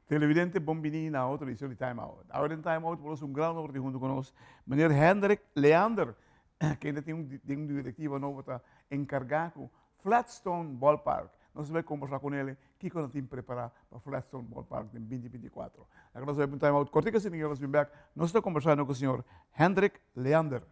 Televidente, bon bini na otro edicion di Time Out. Awe den Time Out por un gran honor di hunto cu nos meneer Hendrik Leander, kende tin un den un directiva nobo ta encarga cu Flatstone Ballpark. Nos ta bay conversa con ele kico nan tin prepara pa Flatstone Ballpark den 2024. Laga nos bay pa un Time Out cortico asina nos bin bek. Nos ta conversando cu señor Hendrik Leander.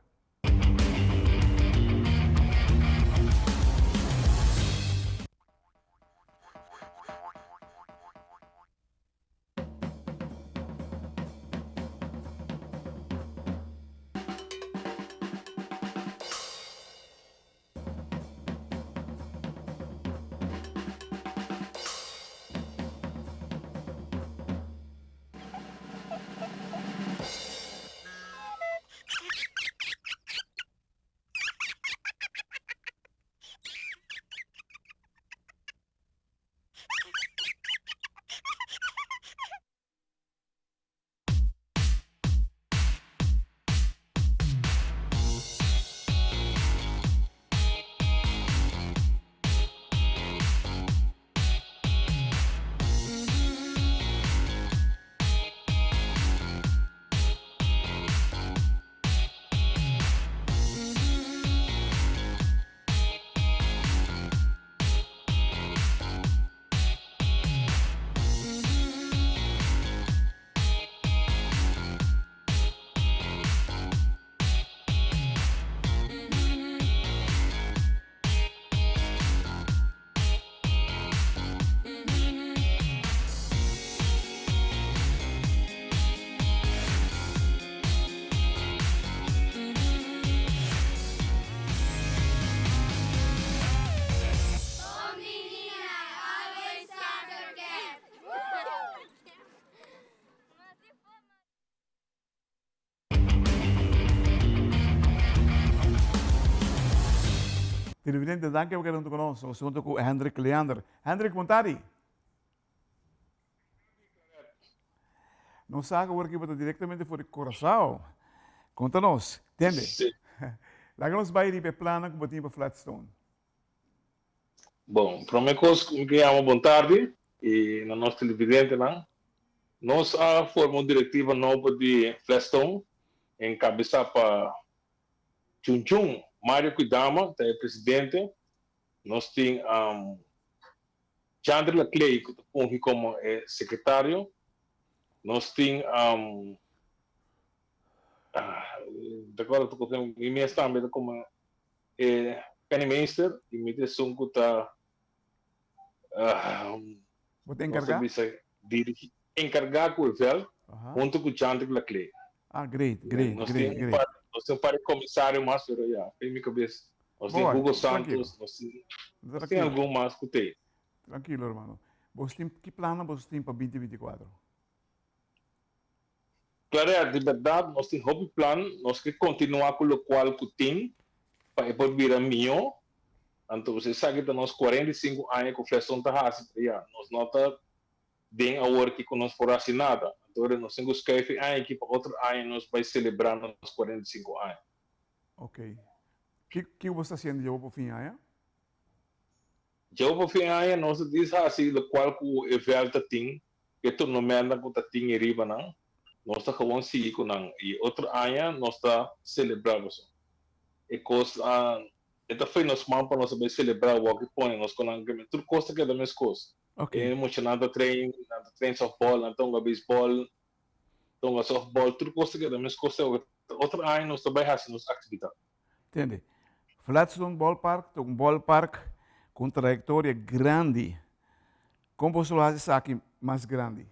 Televidente, danki pa keda huntu ku nos. Nos huntu ku Hendrik Leander. Hendrik, bon tardi. Nos sa ku awor aki bo ta direktamente for di Curaçao. Konta nos, tende. Sí. Laga nos bai riba e plannan ku bo tin pa Flatstone. Bon, promé kos ku mi ke yama bon tardi i na nos televidentenan. Nos a forma un direktiva nobo di Flatstone enkabesá pa Chun Chun Mario Kuidama ta e presidente. Nos tin Chandra Laclay ku ta fungi komo e sekretario. Nos tin di acuerdo ta kosa mi mes tambe ta komo e penningmeester y mi ta esun ku ta Bo ta enkargá? Nos ta bisa dirigi enkargá ku e vèlt huntu ku Chandra Laclay. Ah, great, great, Nos great, tin un great. par, nos tin un par di komisario mas, pero ya, den mi kabes. Nos tin Mooi, Hugo trankilo. Santos, nos tin, nos tin Trankilo. algun mas ku t'ei. Trankilo, hermano. Bos tin, ki plannan bos tin pa 2024? Claret, di bèrdat nos tin hopi plan, nos ke kontinuá ku lokual ku tin pa e por bira mihó. Anto esaki ta nos 45 aña ku Fleston ta hasi, pero ya, nos no ta den awor ki ku nos por hasi nada. Anto ora nos tin ku skuif e aña aki pa otro aña nos bai selebrá nos 45 aña. Ok. Ki ki bo sta hasiendo dje bo pa fin aña? Dje bo pa fin aña nos ta dis hasi lokual ku e vèlt ta tin, e tornomentnan ku ta tin e riba nan, nos ta gewoon sigui ku nan. I otro aña nos ta selebrá boso. E kos e ta fei nos man pa nos a bai selebrá wòk i pone nos ku nan, tur kos ta keda meskos. E muchanan ta train, nan ta train softball, nan ta hunga beisbòl, ta hunga softball, tur kos ta keda meskos te otro aña nos ta bai hasi nos aktividat. Tende, Flatstone Ballpark ta un ballpark ku un trayektoria grandi. Kon boso lo hasi esaki mas grandi?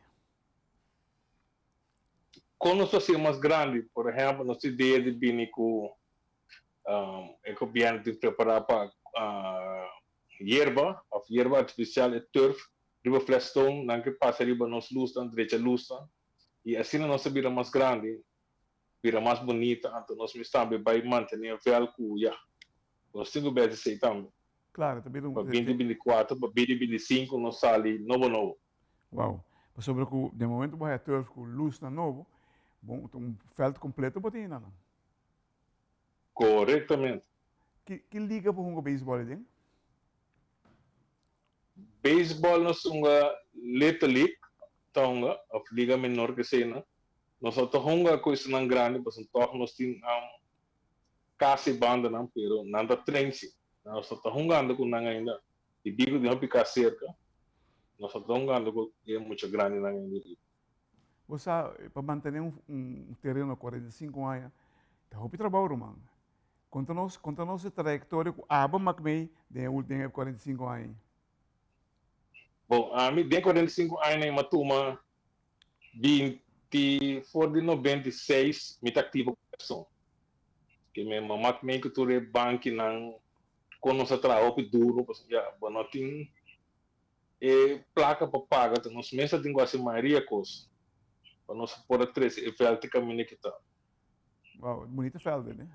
Kon nos lo hasié mas grandi? Por ehèmpel, nos idea di bini ku e gobièrnu tin prepará pa yerba òf yerba artifisial, e turf, riba Flatstone, nan ke pasa riba nos lusnan, drecha lusnan, i asina nos ta bira mas grandi, bira mas bunita, anto nos mes tambe bai mantené vèl ku ya, nos tin ku bèt esei tambe. Claro, ta bira un. Pa 2024 pa 2025 nos sali nobo nobo. Wow. Pasobra ku den momento bo haya turf ku lusnan nobo, bon ta un vèlt kompleto bo tin einan. Korektamente. Ki ki liga bo hunga beisbòl aden? Beisbòl nos hunga Little League. ta hunga, of liga menor ku eseinan. Nos no ta hunga ku esnan grandi pasobra tòg nos tin kasi bandanan, pero nan ta train si. Nos no ta hungando ku nan ainda. I bico tin hopi kas serka, nos no ta hungando ku e mucha grandinan ainda riba. Bo sa, pa mantené un tereno 45 aña ta hopi trabou, ruman. Konta nos, konta nos e trayektoria ku abo mak mei den e ultimo den e 45 aña ei. Bon, ami den 45 aña ei m'a tuma binti for di 96 mi ta aktivo ku Epson. Ke mi a mak mei ku tur e bankinan kon nos a traha hopi duro pasobra ya bo no tin e plaka pa paga ta nos mes a tin ku hasi mayoria kos pa nos por a trese e vèlt te kaminda ki ta. Wow, bunita vèlt ne?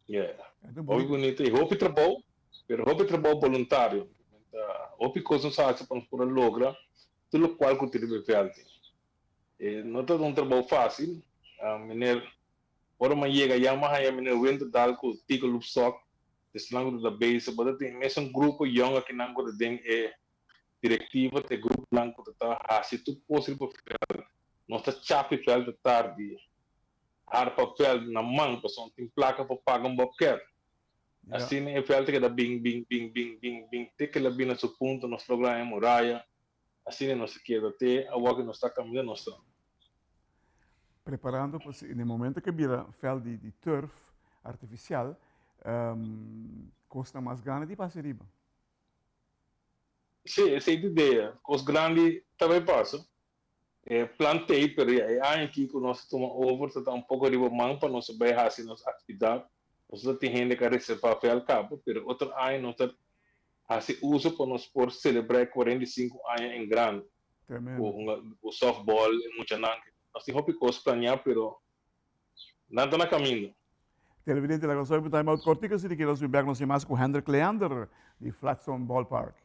Yeah, hopi bunita i hopi trabou, pero hopi trabou boluntario. Hopi kos nos a hasi pa nos por a logra tur lokual ku tin riba e vèlt. E no ta un trabou fásil, meneer Ora mi a yega ya mi a haña meneer Winterdal ku Tico Loopstok, esnan ku ta bezig, bo ta tin mesun grupo yòn akinan ku ta den e direktiva, ta e gruponan ku ta ta hasi tur kos riba vèlt. Nos ta chapi vèlt ta tardi, harpa vèlt na man pasobra no tin plaka pa paga un bòbkèt. Asina e vèlt ta keda bin, bin, bin, bin, bin, bin te ke el a bin na su punto nos logra haña muraya. Asina nos ta keda te awor ku nos ta kaminda nos ta. Preparando pa si na e momento ke bira veld di turf artifisial kosnan mas grandi di pasa riba. Si, esei ta idea. Kos grandi ta bai pasa. E plan t'ei, pero ya e aña aki ku nos a tuma over ta ta un poko riba man pa nos a bai hasi nos aktividat. Nos ta tin hende ku a reservá veld kaba, pero otro aña nos ta hasi uso pa nos por selebrá e 45 aña en grande. Tremendo. Ku hunga ku softball e muchanan. Nos tin hopi kos planeá pero nan ta na kaminda. Televidente laga nos obi time out kortiko si di keda nos bin bek nos tin mas ku Hendrik Leander di Flatstone Ballpark.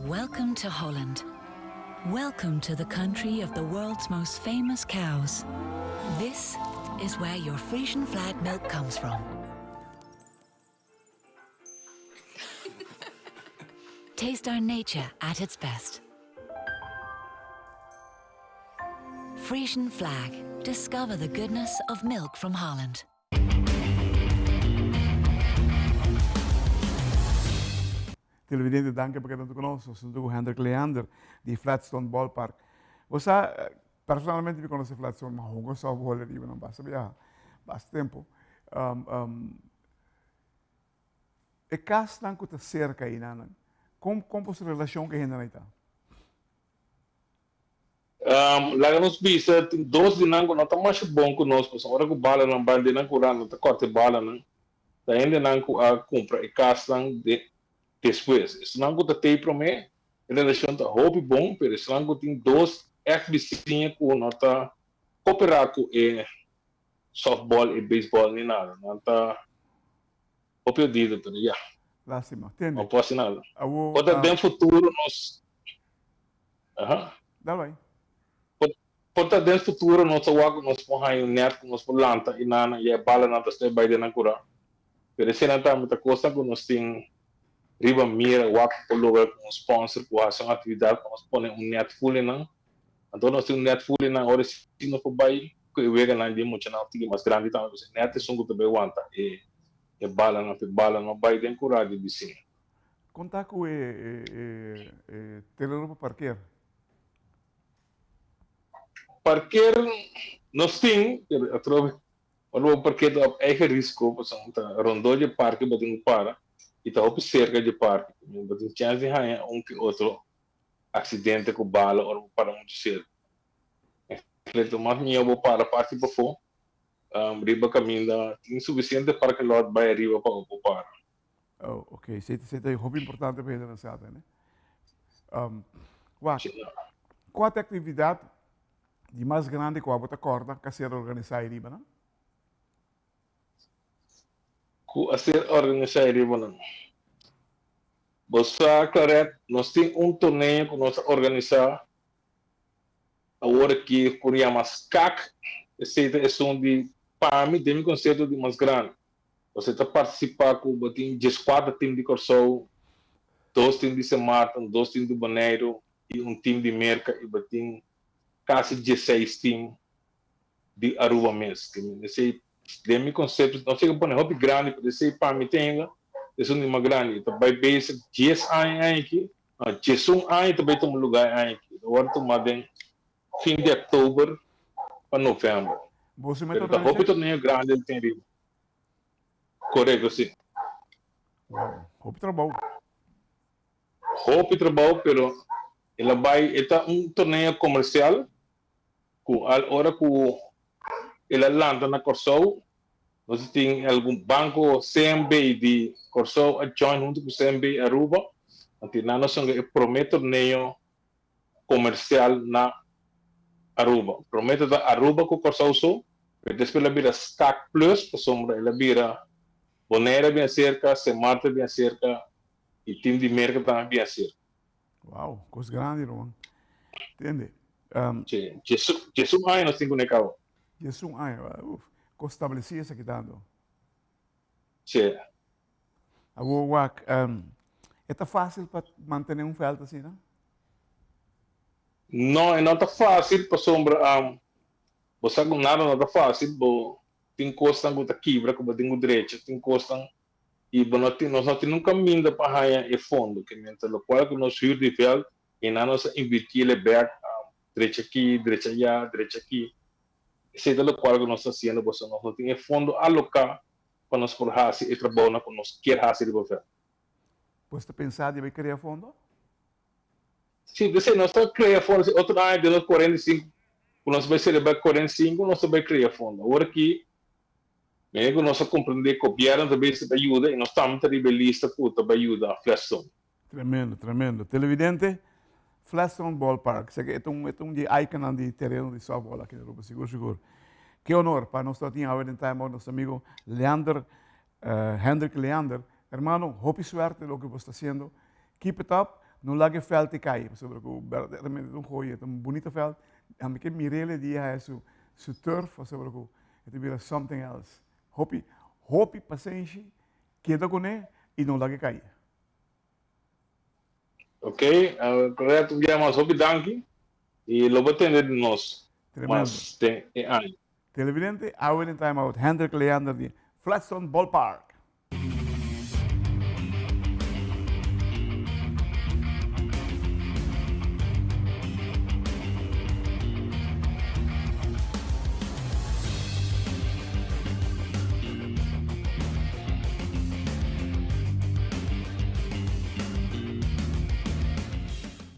Welcome to Holland. Welcome to the country of the world's most famous cows. This is where your Frisian flag milk comes from. Taste our nature at its best. Frisian flag. Discover the goodness of milk from Holland. Televidente, danki pa keda huntu ku nos. Nos huntu ku Hendrik Leander di Flatstone Ballpark. Bo sa, personalmente mi konosé Flatstone, ma hunga softball ariba nan basta biaha, basta tempu. E kasnan ku ta serka einan, kon kon boso relashon ku e hendenan ei ta? Laga nos bisa, tin dos di nan ku no ta masha bon ku nos, pasobra ora ku balanan bai den nan kura nan ta kòrta e balanan. Ta hendenan ku a kumpra e kasnan de despues. Esnan ku ta tei promé, e relashon ta hopi bon, pero esnan ku tin dos ègt bisiña ku no ta koperá ku e softball, e beisbòl ni nada. Nan ta hopi odido, pero ya. Lástima. Tende. No por hasi nada. Awo, Por ta den futuro nos Aha. Dal bai. Por, por ta den futuro nos ta wak ku nos por haña un net ku nos por lanta i nan i e balanan ta stay bai den nan kurá. Pero eseinan tambe ta kosnan ku nos tin riba mira wak ku por logra ku un sponsor ku hasi un aktividat pa nos pone un net ful einan. Anto nos tin un net ful einan ora si nos por bai ku e weganan di e muchanan un tiki mas grandi tambe pasobra e net esun ku ta bai wanta e e balanan pa e bala no bai den kurá di bisiña. Kon ta ku e tereno pa parker? Parker nos tin, pero atrobe ora bo parker ta op eigen risiko pasobra ta rondó dje parke bo tin ku para i ta hopi serka dje parke. Bo tin chèns di haña un ke otro aksidente ku bala ora bo para muchu serka. Eigenlijk ta mas mihó bo para parti pafó riba kaminda tin sufisiente parking lot bai ariba pa bo por para. Oh, ok. Esei ta, esei ta hopi importante pa hende nan sa tambe. Um, wak, kua ta e aktividat di mas grandi ku abo ta kòrda ku a ser organisá ei riba nan? Ku a ser organisá ei riba nan? Bo sa, Claret, nos tin un torneo ku nos a organisá awor aki ku yama SCAC. Esei ta esun di pa mi den mi konsepto di mas grandi. Bo ta partisipá ku bo tin dieskuater tim di Kòrsou, dos tim di Sint Maarten, dos tim di Boneiru i un tim di Merka i bo tin kasi diesseis tim di Aruba mes. Esei den mi konsepto no sé ku pone hopi grandi pero esei pa mi tenga esun di mas grandi. E ta bai bezig dies aña aki, no diesun aña ta bai tuma lugá e aña aki. E ta wòrdu tumá den fin di òktober pa novèmber. Boso meta Pero ta hopi torneo grandi el tin riba. Korekto, si. Wow, hopi trabou. Hopi trabou, pero el a bai, e ta un torneo komersial ku al ora ku el a lanta na Kòrsou, nos tin algun banko CMB di Kòrsou a join huntu ku CMB Aruba, anto nan a songa e promé torneo komersial na Aruba. Promé ta ta Aruba ku Kòrsou so, pero despues el a bira Skak Plus pasobra el a bira Bonaire a bin aserka, Sint Maarten a bin aserka i tim di Merka tambe a bin aserka. Wow, kos grandi ruman. Tende. Sí, djesun aña nos tin ku Nekao. Djesun aña, uf, kos stablesí esaki tantu. Sí. Awor wak, e ta fásil pa mantené un vèlt asina? No, e no ta fásil pasobra bo sa ku nada no ta fásil. Bo tin kosnan ku ta kibra ku bo tin ku drecha, tin kosnan i bo no tin, nos no tin un kaminda pa haña e fondo. Ke mientras lokual ku nos hür di vèlt i nan nos a invirtié el bèk, drecha aki, drecha ayá, drecha aki. Esei ta lokual ku nos ta hasiendo pasobra nos no tin e fondo aloká pa nos por hasi e trabounan ku nos kier hasi riba vèlt. Pues ta pensa di bai krea fondo? Si, p'esei nos ta krea fondo. Si otro aña den nos 45, ku nos bai selebrá 45, nos ta bai krea fondo. Awor aki, mene ku nos a komprendé gobièrnu ta bes ta yuda i nos tambe ta riba e lista ku ta bai yuda Flatstone. Tremendo, tremendo. Televidente, Flatstone Ballpark. Seki e ta un, e ta un di e iconnan di tereno di softball aki na Aruba, sigur sigur. Ke honor pa nos ta tin awe den Time Out nos amigo Leander, Hendrik Leander. Hermano, hopi suerte loke bo sta haciendo. Keep it up, no laga e veld te cay, pasobra cu berdaderamente ta un joya, ta un bunito veld. Ami ke mir'el e dia haya su, su turf, pasobra cu e ta bira something else. Hopi, hopi pasenshi, keda cune y no laga e cay. Ok, correcto un bia mas hopi danki y lo bo tende di nos mas den e aña. Televidente, awe den Time Out, Hendrik Leander di Flatstone Ballpark.